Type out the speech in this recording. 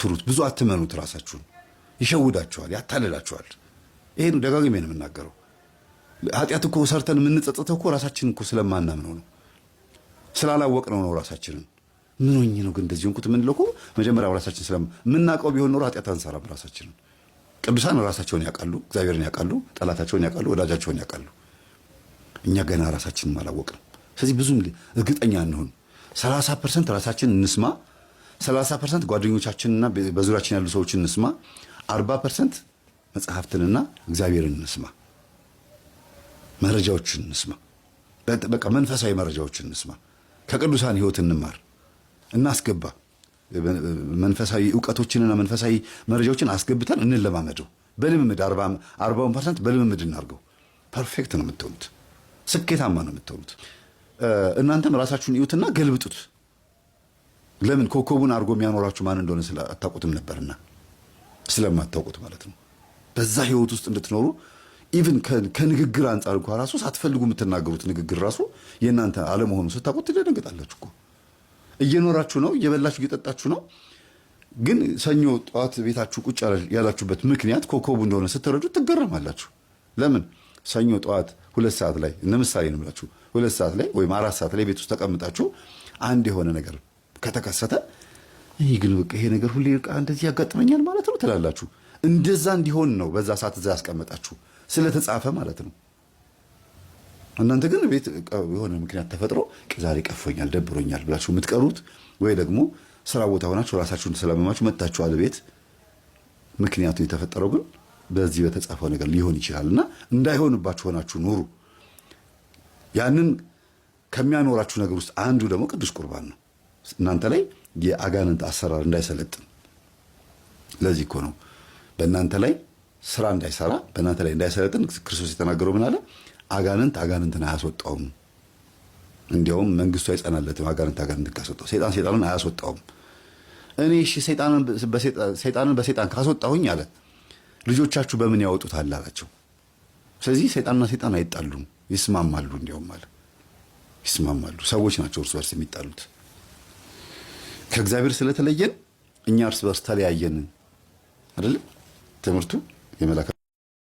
አትገፍትሩት፣ ብዙ አትመኑት። ራሳችሁን ይሸውዳችኋል፣ ያታልላችኋል። ይሄን ደጋግሜ ነው የምናገረው። ኃጢአት እኮ ሰርተን የምንጸጸተው እኮ ራሳችንን እኮ ስለማናምነው ነው፣ ስላላወቅነው ነው ራሳችንን። ምን ሆኜ ነው ግን እንደዚህ ሆንኩት የምንለው እኮ መጀመሪያ ራሳችን ስለምናውቀው ቢሆን ኖሮ ኃጢአት አንሰራም። ራሳችንን ቅዱሳን ራሳቸውን ያውቃሉ፣ እግዚአብሔርን ያውቃሉ፣ ጠላታቸውን ያውቃሉ፣ ወዳጃቸውን ያውቃሉ። እኛ ገና ራሳችንን አላወቅንም። ስለዚህ ብዙም እርግጠኛ አንሁን። 30% ራሳችን እንስማ፣ 30% ጓደኞቻችንና በዙሪያችን ያሉ ሰዎችን እንስማ፣ 40% መጽሐፍትንና እግዚአብሔርን እንስማ፣ መረጃዎችን እንስማ። በቃ መንፈሳዊ መረጃዎችን እንስማ፣ ከቅዱሳን ሕይወት እንማር፣ እናስገባ። መንፈሳዊ እውቀቶችንና መንፈሳዊ መረጃዎችን አስገብተን እንለማመደው። በልምምድ 40ውን% በልምምድ እናርገው። Perfect ነው የምትሆኑት፣ ስኬታማ ነው የምትሆኑት። እናንተም ራሳችሁን እዩትና ገልብጡት። ለምን ኮከቡን አድርጎ የሚያኖራችሁ ማን እንደሆነ አታውቁትም ነበርና ስለማታውቁት ማለት ነው። በዛ ህይወት ውስጥ እንድትኖሩ even ከንግግር አንጻር እንኳ ራሱ ሳትፈልጉ የምትናገሩት ንግግር ራሱ የእናንተ አለመሆኑ ስታውቁት ትደነግጣላችሁ እኮ። እየኖራችሁ ነው፣ እየበላችሁ እየጠጣችሁ ነው። ግን ሰኞ ጠዋት ቤታችሁ ቁጭ ያላችሁበት ምክንያት ኮከቡ እንደሆነ ስትረዱ ትገረማላችሁ። ለምን ሰኞ ጠዋት 2 ሰዓት ላይ፣ ለምሳሌ ነው የምላችሁ፣ 2 ሰዓት ላይ ወይም 4 ሰዓት ላይ ቤት ውስጥ ተቀምጣችሁ አንድ የሆነ ነገር ከተከሰተ ይህ ግን በቃ ይሄ ነገር ሁሌ በቃ እንደዚህ ያጋጥመኛል ማለት ነው ትላላችሁ። እንደዛ እንዲሆን ነው በዛ ሰዓት እዛ ያስቀመጣችሁ ስለተጻፈ ማለት ነው። እናንተ ግን ቤት የሆነ ምክንያት ተፈጥሮ ዛሬ ቀፎኛል፣ ደብሮኛል ብላችሁ የምትቀሩት ወይ ደግሞ ስራ ቦታ ሆናችሁ ራሳችሁን ስላመማችሁ መጥታችኋል ቤት። ምክንያቱ የተፈጠረው ግን በዚህ በተጻፈው ነገር ሊሆን ይችላል እና እንዳይሆንባችሁ ሆናችሁ ኑሩ። ያንን ከሚያኖራችሁ ነገር ውስጥ አንዱ ደግሞ ቅዱስ ቁርባን ነው። እናንተ ላይ የአጋንንት አሰራር እንዳይሰለጥን። ለዚህ እኮ ነው በእናንተ ላይ ስራ እንዳይሰራ፣ በእናንተ ላይ እንዳይሰለጥን ክርስቶስ የተናገረው ምን አለ? አጋንንት አጋንንትን አያስወጣውም። እንዲያውም መንግስቱ አይጸናለትም። አጋንንት አጋንንትን ካስወጣው፣ ሰይጣን ሰይጣንን አያስወጣውም። እኔ እሺ ሰይጣንን በሰይጣን ካስወጣሁኝ አለ፣ ልጆቻችሁ በምን ያወጡታል አላቸው። ስለዚህ ሰይጣንና ሰይጣን አይጣሉም፣ ይስማማሉ። እንዲያውም አለ ይስማማሉ። ሰዎች ናቸው እርስ በርስ የሚጣሉት። ከእግዚአብሔር ስለተለየን እኛ እርስ በርስ ተለያየን አይደለ? ትምህርቱ የመላክ